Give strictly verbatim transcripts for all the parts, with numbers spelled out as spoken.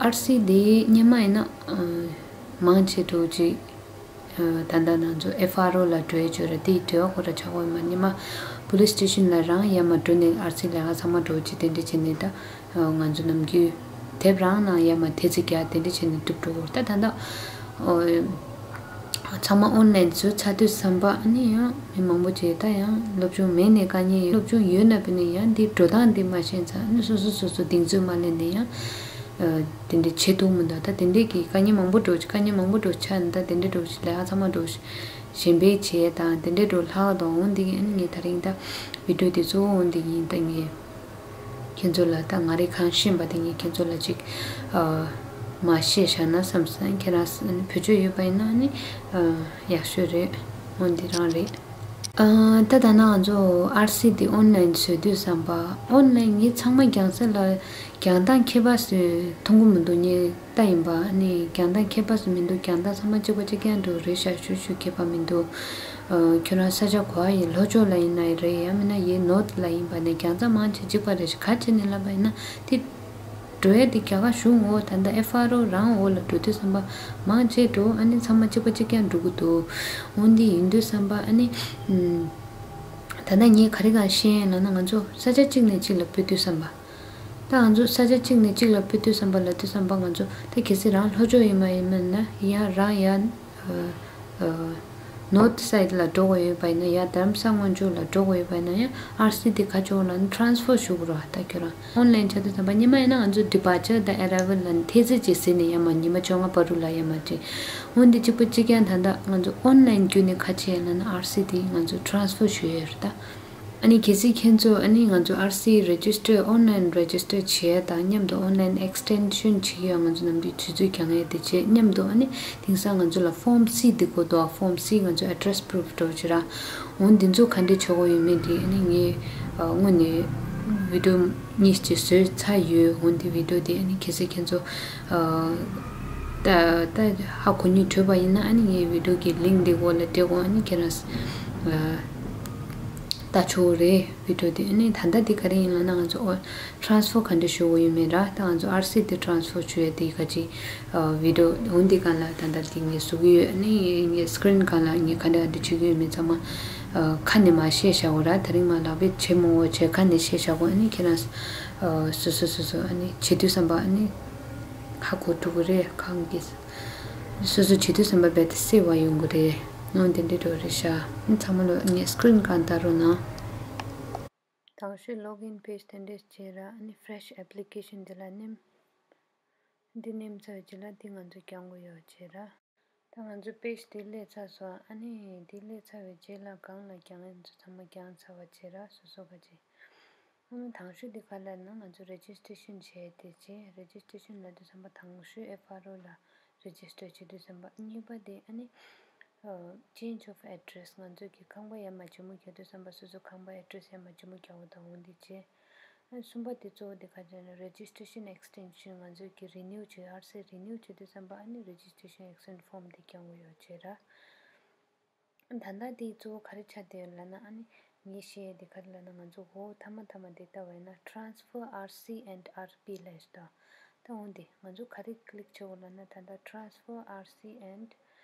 ཨར་སི་དེ་སྔོན་མ་ཡིན་ན་ཨ་མང་ཆེ་འགྲོ་ཅིག་ཨ་ད་ལྟ་ང་ཚོ་ཨེཕ་ཨར་ཨོ་ལ་འགྲོ་ཡ་ཅིག་ཡོད་རེད། དེ་འབྲེལ་བ་ཁོ་རང་ཆགས་ཀྱི་ཡོད་མ་རེད། སྔོན་མ་པོ་ལིས་སི་ཊེ་ཤན་ལ་རང་ཡར་མར་འགྲོ་ནས་ཨར་སི་ལས་ཀ་ཚང་མ་འགྲོ་ཅིག་དེ་འདྲ་བྱས་ནས་ད་ང་ཚོ་ནམ་རྒྱུན་དེབ་རང་ནང་ཡར་མར་དེབ་རྩིས་རྒྱག་དེ་འདྲ་བྱས་ནས་སྒྲུབ་འགྲོ་གི་རེད། ད་ད་ལྟ་ཨོ་ཚང་མ་ཨོན་ལན་བཟོས་ཚར་དུས་ཙམ་པ་ཨ་ནི་ཡང་མི་མང་པོ་ཅིག་ད་ཡང་སློབ་སྦྱོང་མེད་ནས་དཀའ་ངལ་ཡོད། སློབ་སྦྱོང་ཡོད་ན་བས་ནས་ཡང་འདི་འགྲོ་སྟངས་འདི་མ་ཤེས་ཙང་ཨ་ནི་སོ་སོ་སོ་སོ་གདེང་ཚོད་མ་སླེབས་ནས་ཡང་ཨ་དེ་འདྲ་བྱེད་ཐུབ་མི་འདུག་ད་དེ་འདྲས་ཀྱི་དཀའ་ངལ་མང་པོ་འགྲོ་དཀའ་ངལ་མང་པོ་འགྲོ་ཆགས་ནས་ད་དེ་འདྲས་འགྲོ་ལས་ཀ་ཚང་མ་འགྲོ་གཞན་པའི་བྱས་དང་དེ་འདྲས་འགྲོ་ལྷག་དང་འོང་འདི་གི་ཨ་ནི་ངས་ད་རིང་ད་བི་ཌིའོ་དེ་གཙོ་བོ་འོང་འདི་ཡིན། ད་ངས་ཁྱེད་ཚོ་ལ་ད་ང་རེ་གང་ཤེས་པ་དེ་ངས་ཁྱེད་ཚོ་ལ་ཅིག་ཨ་མ་བཤད་བཞག་ན་བསམ་སོང་། ཁྱེད་རང་བོད་ཆོས་ཡོད་པ་ཡིན་ན་ནི་ཨ་ཡག་ཤོས་རེད། འོ་འདི་རང་རེད། ཨ་ད་ད་ན་ང་ཚོ་ཨར་སི་དེ་ཨོན་ལན་བཟོས་དུས་ཙམ་པ་ཨོན་ལན་ངས་ཚང་མ་རྒྱང་སྲིང་ལ་རྒྱང་ཐག་ཁྱད་པར་བཟོས་མཐོང་གི་མི་འདུག་ངས་ལྟ་ཡིན་པ། ཨ་ནི་རྒྱང་ཐག་ཁྱད་པར་ཟེར་མི་འདུག་རྒྱང་ཐག་ཚང་མ་གཅིག་པ་གཅིག་རྐྱང་འགྲོ་རེད་ཤག་ཤུ་ཤུ་ཁྱད་པར་མི་འདུག་ཨ་ཁྱོད་རང་ས་ཆ་ག་པར་ཡིན། ལྷོ་ཕྱོགས་ལ་ཡིན་ན་རེད། ཡང་མིན་ན་ཡིན་ནོར་ཐ་ལ་ཡིན་པ་ནས་རྒྱང་ཐག་མང་ཆེ་གཅིག་པ་རེད་ཤག་ག་བྱས་ནས་ལབ་པ་ཡིན་ན་དེ་འགྲོ་ཡ་དེ་རྒྱ་གར་གཞུང་འོག་ད་ལྟ་ཨེཕ་ཨར་ཨོ་རང་འོག་ལ་འགྲོ་དུས་ཙམ་པ་མང་ཆེ་འགྲོ། ཨ་ནི་ཚང་མ་གཅིག་པ་གཅིག་རྐྱང་འགྲོ་གི་འདུག་འོ་འདི་ཡིན་དུས་ཙམ་པ་ཨ་ནི་ཨམ། ད་ལྟ་ངས་ག་རེ་གང་བཤད་ཡིན་ལབ་ན་ང་ཚོ་ས་ཆ་གཅིག་ནས་གཅིག་ལ་སྤོས་དུས་ཙམ་པ། ད་ང་ཚོ་ས་ཆ་གཅིག་ནས་གཅིག་ལ་སྤོས་དུས་ཙམ་པ་ལབ་དུས་ཙམ་པ་ང་ཚོ་ད་གལ་སྲིད་རང་ལྷོ་ཕྱོགས་ཡིན་པ་ཡིན་ན་ཡང་རང་ཡང་ནོར་ཐ་སའིཌ་ལ་འགྲོ་དགོས་ཡོད་པ་ཡིན་ན་ཡང་རྡ་རམ་ས་སྔོན་ཕྱོགས་ལ་འགྲོ་དགོས་ཡོད་པ་ཡིན་ན་ཡང་ཨར་སི་དེ་ག་ཕྱོགས་ལ་ནི་ཊ་རན་སི་ཕར་ཞུ་དགོས་རེད། ད་ཁྱོད་རང་ཨོན་ལན་བྱ་དུས་ཙམ་པ་སྔོན་མ་ཡིན་ན་ང་ཚོ་ཌི་པར་ཅར་དང་ཨེ་རའི་ཝལ་ལ་ནི་ཐེལ་ཙེ་ཅིག་ཟེར་ནས་ཡར་མར་ཉི་མ་བཅོ་ལྔ་བར་དུ་ལ་ཡར་མར་ཅིག་འོན་ཏེ་གཅིག་པ་གཅིག་རྐྱང་ད་ལྟ་ང་ཚོ་ཨོན་ལན་བརྒྱུད་ནས་ག་བྱས་ཡིན་ལབ་ན་ཨར་སི་དེ་ང་ཚོ་ཊ་རན་སི་ཕར་ཞུ་ཡས་རེད་ད། ཨ་ནི་གལ་སྲིད་ཁྱེད་ཚོ་ཨ་ནི་ང་ཚོ་ཨར་སི་རེ་ཇི་སི་ཊར་ཨོན་ལན་རེ་ཇི་སི་ཊར་བྱེད་ཡ་དང་མཉམ་དུ་ཨོན་ལན་ཨེག་སི་ཊེན་ཤན་བྱེད་ཡ་ང་ཚོ་ནམ་རྒྱུན་དུས་ཚོད་རྒྱག་ཡ་དེ་བྱེད་མཉམ་དུ་ཨ་ནི་དེང་སང་ང་ཚོ་ལ་ཕོམ་སི་དེ་དགོས་འདུག་ཕོམ་སི་ང་ཚོ་ཨེ་ཌི་རེ་སི་པུ་རུབ་འདྲ་བོ་ཅིག་ར། འོ་འདི་ཚོ་ག་འདྲས་བྱེད་དགོས་ཡོད་མེད་དེ་ཨ་ནི་ངས་ཨ་དངོས་གནས་བི་ཌིའོ་གཉིས་ཅིག་བཟོས་ཚར་ཡོད། འོ་འདི་བི་ཌིའོ་དེ་ཨ་ནི་གལ་སྲིད་ཁྱེད་ཚོ་ཨ་ད་ད་ཧ་གོ་སྙིང་བྲོད་པ་ཡིན་ན་ཨ་ནི་ངའི་བི་ཌིའོ་གི་ལིངྐ་འདི་འོག་ལ་སྤྲད་དགོས། ཨ་ནི་ཁྱེད་རང་ཨ་ལྟ་ཆོག་རེད། བི་ཌིའོ་དེ་ཨ་ནི་ད་ལྟ་འདི་ག་རེ་ཡིན་ལབ་ན་ང་ཚོ་ཨོ་ཊ་རན་སི་ཕར་ག་འདྲ་ཞུ་དགོས་ཡོད་མེད་ར། ད་ང་ཚོ་ཨར་སི་དེ་ཊ་རན་སི་ཕར་ཞུ་ཡས་དེ་ག་ཅི་ཨ་བི་ཌིའོ་འོ་འདི་སྒང་ལ་ད་ལྟ་དེ་ངས་བཟོ་གི་ཡོད། ཨ་ནི་ངས་སི་ཀི་རིན་སྒང་ལ་ངས་ག་འདྲ་ག་འདྲ་བྱེད་ཀྱི་ཡོད་མེད་ཚང་མ་ཨ་ཁ་ནས་མར་བཤད་བཞག་གོ་ར། དེ་རིང་མར་ལག་པས་བྱེད་མང་བོ་བྱས་ཁ་ནས་བཤད་བཞག་གོ། ཨ་ནི་ཁྱེད་རང་ཨ་སོ་སོ་སོ་སོ་ཨ་ནི་བྱེད་དུས་ཙམ་པ་ཨ་ནི་ཧ་གོ་འགྲོ་གི་རེད། གང་གི་སོ་སོ་བྱེད་དུས་ཙམ་པ་རྦད་དེ་སེ་བ་ཡོང་གི་རེད། ཨང་དེ་འདྲས་འགྲོ་རེད་ཤག་ཨ་ནི་ཚང་མ་ལོ་ངས་སི་ཀི་རིན་སྒང་ལྟ་རོགས་གནང་། དང་ཤོས་ལོག་ཨིན་པེ་ཇི་དེ་འདྲས་བྱས་ར། ཨ་ནི་ཕི་རེ་ཤི་ཨེབ་ལི་ཀེ་ཤན་འདི་ལ་ནེམ། འདི་ནེམ་ཚར་བའི་རྗེས་ལ་འདི་ང་ཚོ་རྒྱག་དགོས་ཡོད་བྱས་ར། ད་ང་ཚོ་པེ་ཇི་འདི་སླེབས་ཚར་སོང་། ཨ་ནི་འདི་སླེབས་ཚར་བའི་རྗེས་ལ་སྒང་ལ་རྒྱག་ཡ་ཚོ་ཚང་མ་རྒྱག་ཚར་བ་བྱས་ར། སོ་སོ་ག་ཅི། ཨ་ནི་དང་ཤོས་འདི་ག་ལབ་ན་ང་ཚོ་རེ་ཇི་སི་ཊེ་ཤན་བྱས་དེ་བྱས། རེ་ཇི་སི་ཊེ་ཤན་ལབ་དུས་ཙམ་པ་དང་ཤོས་ཨེཕ་ཨར་ཨོ་ལ་རེ་ཇི་སི་ཊར་བྱེད་དུས་ཙམ་པ། གཉིས་པ་དེ་ཨ་ནི་ཨ་change of address ང་ཚོ་གི་ཁང་པ་ཡར་མར་ལྗིད་མོ་རྒྱག་དུས་ཙམ་པ་སོ་སོ་ཁང་པ་ཨེ་ཌི་རེ་སི་ཡར་མར་ལྗིད་མོ་རྒྱག་དགོས་དང་འོ་འདི་བྱས། ཨ་གསུམ་པ་དེ་གཙོ་བོ་དེ་ག་རེ་ཟེར་ན་རེ་ཇི་སི་ཊེ་ཤན་ཨེག་སི་ཊེན་ཤན་ང་ཚོ་གི་རི་ནིའུ་བྱེད་ཨར་སི་རི་ནིའུ་བྱེད་དུས་ཙམ་པ་ཨ་ནི་རེ་ཇི་སི་ཊེ་ཤན་ཨེག་སི་ཊེན་ཕོམ་དེ་རྒྱག་དགོས་ཡོད་བྱས་ར། ད་ལྟ་དེ་གཙོ་བོ་ག་རེ་ཆགས་བསྡད་ཡོད་ལབ་ན་ཨ་ནི་ངས་བཤད་ཡས་དེ་ག་རེ་ལབ་ན་ང་ཚོ་འོ་མཐའ་མ་མཐའ་མ་དེ་ལྟ་བས་ན་transfer R C and R P ལབ་ཡས་ད། ད་འོ་འདི་ང་ཚོ་ག་རེ་click བྱེད་དགོས་ལབ་ན་ད་ལྟ་transfer R C and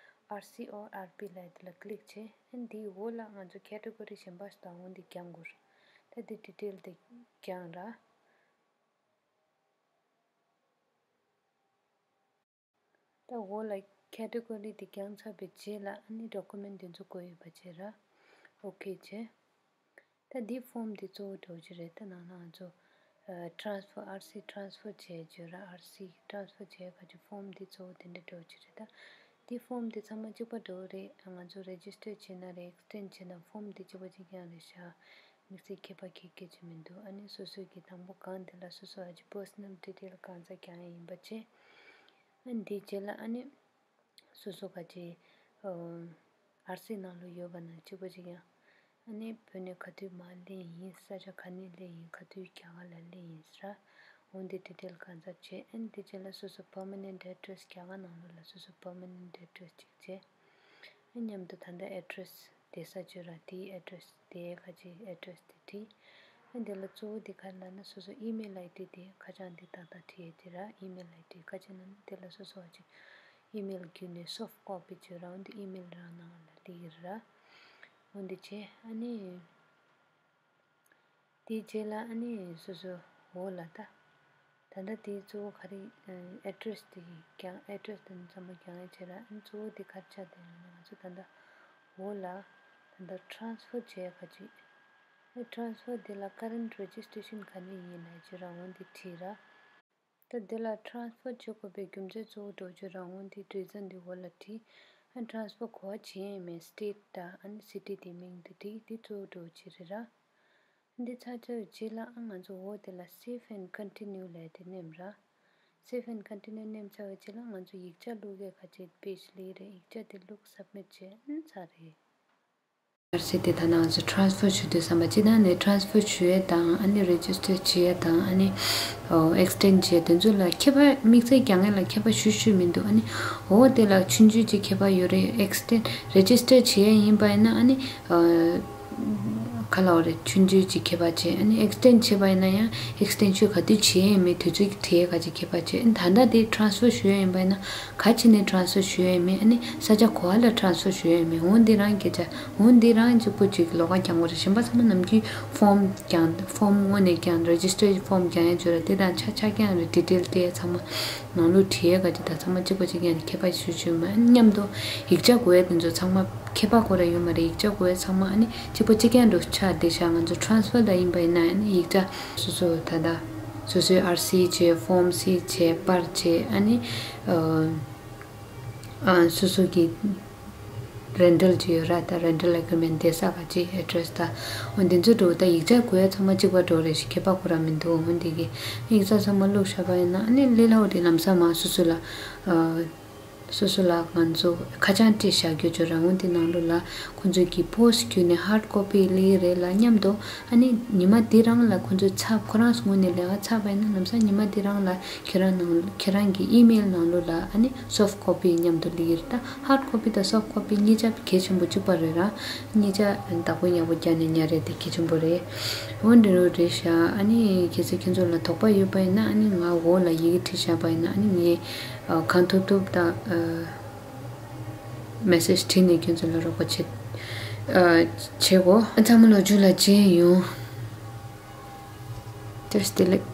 R C or R P ལབ་ཡས་དེ་ལ་click བྱས། ཨ་ནི་འདིའི་འོག་ལ་ང་ཚོ་category གཞན་པ་ཞིག་དང་འོ་འདི་རྒྱག་དགོས་རེད། ད་འདི་detail དེ་རྒྱག་ར། ད་འོག་ལ་category དེ་རྒྱག་ཚར་བའི་རྗེས་ལ་ཨ་ནི་document དེ་ཚོ་དགོས་ཡོད་པ་བྱས་ར། ཨོ་ཁེ་བྱས། ད་འདི་ཕོམ་དེ་གཙོ་བོ་འདྲ་བོ་ཅིག་རེད། ད་ནང་ལ་ང་ཚོ་ཨ་transfer R C transfer བྱས་བྱས་ར། R C transfer བྱས་ཁ་ཅིག་ཕོམ་དེ་གཙོ་བོ་དེ་འདྲ་འདྲ་བོ་ཅིག་རེད། ད་འདི་ཕོམ་དེ་ཚང་མ་གཅིག་པ་འདྲ་བོ་རེད། ང་ཚོ་register བྱས་ན་རེད། extend བྱས་ན་ཕོམ་དེ་གཅིག་པ་གཅིག་རྐྱང་རེད་ཤག་དམིགས་བསལ་ཁྱད་པར་གྱི་སྐད་ཆ་མི་འདུག་ཨ་ནི་སོ་སོ་གི་དང་པོ་གང་དེ་ལ་སོ་སོ་ཨ་ཅི་personal detail གང་ཚ་རྒྱག་ཡ་ཡིན་པ་བྱས། ཨ་ནི་དེའི་རྗེས་ལ་ཨ་ནི་སོ་སོ་ག་ཅི་ཨར་སི་ནང་ལོགས་ཡོད་པ་ན་གཅིག་པ་གཅིག་རྐྱང་། ཨ་ནི་བོད་ནས་ག་དུས་མར་སླེབས་ཡིན། ས་ཆ་ག་ནས་སླེབས་ཡིན། ག་དུས་རྒྱ་གར་ལ་སླེབས་ཡིན་ཟེར། འོ་འདི་detail གང་ཚ་བྱས། ཨ་ནི་དེའི་རྗེས་ལ་སོ་སོ་permanent address རྒྱ་གར་ནང་ལོགས་ལ་སོ་སོ་permanent address གཅིག་བྱས། མཉམ་དུ་ད་ལྟ་address བསྡད་ས་བརྗོད་ར། དེའི་address དེའི་ཁ་ཆེའི་address དེ་བྲིས། ཨ་འདི་ལ་གཙོ་བོ་འདི་ག་རེ་ལབ་ན་སོ་སོ་ཨི་མེལ་ཨའི་ཌི་འདི་ཁ་བྱང་འདི་ཏག་ཏག་བྲིས་ཡས་དེ་ར། ཨི་མེལ་ཨའི་ཌི་ཁ་ཕྱེ་ན་ནི་དེ་ལ་སོ་སོ་བ་ཅིག་ཨི་མེལ་བརྒྱུད་ནས་སོབ་ཀོ་པི་བྱོས་ར། འོན་ཏེ་ཨི་མེལ་རང་ནང་ལ་སླེབས་ཀྱི་རེད་ར། འོན་ཏེ་བྱས་ཨ་ནི། དེའི་རྗེས་ལ་ཨ་ནི་སོ་སོ་འོག་ལ་ད། ད་ལྟ་དེའི་གཙོ་བོ་ག་རེ་ཨེ་ཌི་རེ་སི་དེ་ཀྱང་ཨེ་ཌི་རེ་སི་དེ་ཚང་མ་རྒྱག་ཡས་བྱས་ར། ཨ་ནི་གཙོ་བོ་དེ་ག་རེ་ཆགས་བསྡད་ཡོད་ན་ང་ཚོ་ད་ལྟ་འོག་ལ་ད་ལྟ་ཊ་རན་སི་ཕར་བྱེད་ཡས་ག་ཅིག་ཨེ་ཊ་རན་སི་ཕར་དེ་ལ་ཀ་རེན་ཊི་རེ་ཇི་སི་ཊེ་ཤན་ག་ནས་ཡིན་ལབ་ཅིག་ར། འོན་ཏེ་བྲིས་ར། ད་དེ་ལ་ཊ་རན་སི་ཕར་བྱེད་དགོས་པའི་རྒྱུ་མཚན་གཙོ་བོ་འགྲོ་ཅིག་ར། འོན་ཏེ་རི་ཛན་དེ་འོག་ལ་བྲིས། ཨ་ཊ་རན་སི་ཕར་ག་པར་བྱེད་ཡས་མེད། སི་ཊེ་ཊི་དང་ཨ་ནི་སི་ཊི་དེ་མིང་དེ་བྲིས། དེ་གཙོ་བོ་འགྲོ་ཅིག་རེད་ར། འདི་ཚར་བཅད་རྗེས་ལ་ཨ་ང་ཚོ་འོག་དེ་ལ་སེབ་ཨེན་ཌི་ཀོན་ཊི་ནིའུ་ལབ་དེ་མནན་ར། སེབ་ཨེན་ཌི་ཀོན་ཊི་ནིའུ་མནན་ཚར་བའི་རྗེས་ལ་ང་ཚོ་ཡིག་ཆ་བླུག་ཡས་ག་ཅིག་པེ་ཇི་སླེབས་རེད། ཡིག་ཆ་དེ་བླུགས། སབ་མིཊ་བྱས། ཨ་ནི་ཚར་རེད། ཨར་སི་དེ་ད་ནང་ཚོ་ཊ་རན་སི་ཕར་ཞུ་དུས་ཙམ་པ་སྤྱིར་བཏང་ནས་ཊ་རན་སི་ཕར་ཞུ་ཡས་དང་ཨ་ནི་རེ་ཇི་སི་ཊར་བྱེད་ཡས་དང་ཨ་ནི་ཨེག་སི་ཊེན་ཌི་བྱེད་ཡས་དེ་ཚོ་ལ་ཁྱད་པར་དམིགས་བསལ་རྒྱག་མཁན་ལ་ཁྱད་པར་ཞེ་པོ་ཅིག་མི་འདུག་ཨ་ནི་འོ་དེ་ལ་ཆུང་ཆུང་ཅིག་ཁྱད་པར་ཡོད་རེད། ཨེག་སི་ཊེན་རེ་ཇི་སི་ཊར་བྱེད་ཡས་ཡིན་པ་ཡིན་ན་ཨ་ནི་ག་ལབ་དགོས་རེད། ཆུང་ཆུང་ཅིག་ཁྱད་པར་བྱེད། ཨ་ནི་ཨེག་སི་ཊེན་ཌི་བྱེད་པ་ཡིན་ན་ཡང་ཨེག་སི་ཊེན་ཌི་ག་དུས་བྱེད་ཡས་ཡིན་མིན་དུས་ཚོད་ཀྱི་དེ་ག་ཅིག་ཁྱད་པར་བྱེད། ཨ་ནི་ད་ལྟ་དེ་ཊ་རན་སི་ཕར་ཞུ་ཡས་ཡིན་པ་ཡིན་ན་ག་ཅིག་ནས་ཊ་རན་སི་ཕར་ཞུ་ཡས་ཡིན་མིན། ཨ་ནི་ས་ཆ་ག་པར་ལ་ཊ་རན་སི་ཕར་ཞུ་ཡས་ཡིན་མིན། འོ་འདི་རང་སྐད་ཆ། འོ་འདི་རང་གཅིག་པོ་ཅིག་ལོགས་ཀ་རྒྱག་དགོས་རེད། གཞན་པ་ཚང་མ་ནམ་རྒྱུན་ཕོམ་རྒྱག་ཕོམ་དངོས་གནས་རྒྱག་རེ་ཇི་སི་ཊེ་ཤན་ཕོམ་རྒྱག་ཡས་ཅིག་ཡོད་རེད། དེ་དང་ཆ་ཆ་རྐྱང་རེད། ཌི་ཊེལ་དེ་ཚང་མ་ནང་ལོགས་བྲིས་ཡས་ག་ཅིག་དང་ཚང་མ་གཅིག་པ་གཅིག་རྐྱང་རེད། ཁྱད་པར་ཞེ་པོ་ཅིག་མེད། མཉམ་དུ་ཡིག་ཆ་དགོས་ཡས་དེ་ཚོ་ཚང་མ་ཁྱད་པར་ཁོ་རང་ཡོད་མ་རེད། ཡིག་ཆ་དགོས་ཡས་ཚང་མ་ཨ་ནི་གཅིག་པ་གཅིག་རྐྱང་རུ་ཆགས་བསྡད་ཤག་ང་ཚོ་ཊ་རན་སི་ཕར་ལ་ཡིན་པ་ཡིན་ན་ཨ་ནི་ཡིག་ཆ་སོ་སོ་ད་ལྟ་སོ་སོའི་ཨར་སི་བྱས། ཕོམ་སི་བྱས། པར་བྱས། ཨ་ནི་ཨ། ཨ། སོ་སོ་གི་རེན་ཊལ་ཅིག་ཡོད་ར། ད་རེན་ཊལ་ཨེག་རི་མེན་ཊི་བསྡད་ས་ག་ཅིག་ཨེ་ཌི་རེ་སི་དང་། འོ་འདི་ཚོ་འགྲོ། ད་ཡིག་ཆ་དགོས་ཡས་ཚང་མ་གཅིག་པ་འགྲོ་རེད་ཤག་ཁྱད་པར་ཁོ་རང་མི་འདུག་འོ་འདི་གི་ཡིག་ཚང་ཚང་མ་བླུགས་བཞག་པ་ཡིན་ན་ཨ་ནི་ལས་སླ་པོ་རེད། ལམ་སང་མར་སོ་སོ་ལ་ཨ། སོ་སོ་ལ་ང་ཚོ་ཁ་བྱང་བྲིས་བཞག་རྒྱུ་ཅིག་ཡོད་ར། འོ་འདི་ནང་ལོགས་ལ་ཁོང་ཚོ་གི་པོ་སི་ཊི་བརྒྱུད་ནས་ཧར་ཌི་ཀོ་པི་སླེབས་རེད་ལ། མཉམ་དུ་ཨ་ནི་ཉི་མ་འདི་རང་ལ་ཁོང་ཚོས་ཚབ། ཁོ་རང་ཚོ་ངོས་ནས་ལས་ཀ་ཚར་བ་ཡིན་ན་ལམ་སང་ཉི་མ་འདི་རང་ལ་ཁྱེད་རང་ནང་ཁྱེད་རང་གི་ཨི་མེལ་ནང་ལོགས་ལ་ཨ་ནི་སོབ་ཀོ་པི་མཉམ་དུ་སླེབས་ཀྱི་རེད། ད་ཧར་ཌི་ཀོ་པི་དང་སོབ་ཀོ་པི་གཉིས་ཆ་གལ་ཆེན་པོ་གཅིག་པ་རེད་ར། གཉིས་ཆ་བདག་པོ་ཡག་པོ་རྒྱག་ནས་ཉར་ཡས་དེ་གལ་ཆེན་པོ་རེད། འོ་འདི་རུ་རེད་ཤག་ཨ་ནི་གལ་སྲིད་ཁྱེད་ཚོ་ལ་དོགས་པ་ཡོད་པ་ཡིན་ན་ཨ་ནི་ང་འོག་ལ་ཡི་གེ་བྲིས་བཞག་པ་ཡིན་ན་ཨ་ནི་ངས་གང་ཐུབ་ཐུབ་ད་མེ་སེ་ཇི་བྲིས་ནས་ཁྱེད་ཚོ་ལ་རོགས་པ་བྱེད་བྱེད་དགོས། ཚང་མ་ལོ་རྒྱུས་ལ་མཇལ་ཡོང་། བཀྲ་ཤིས་བདེ་ལེགས།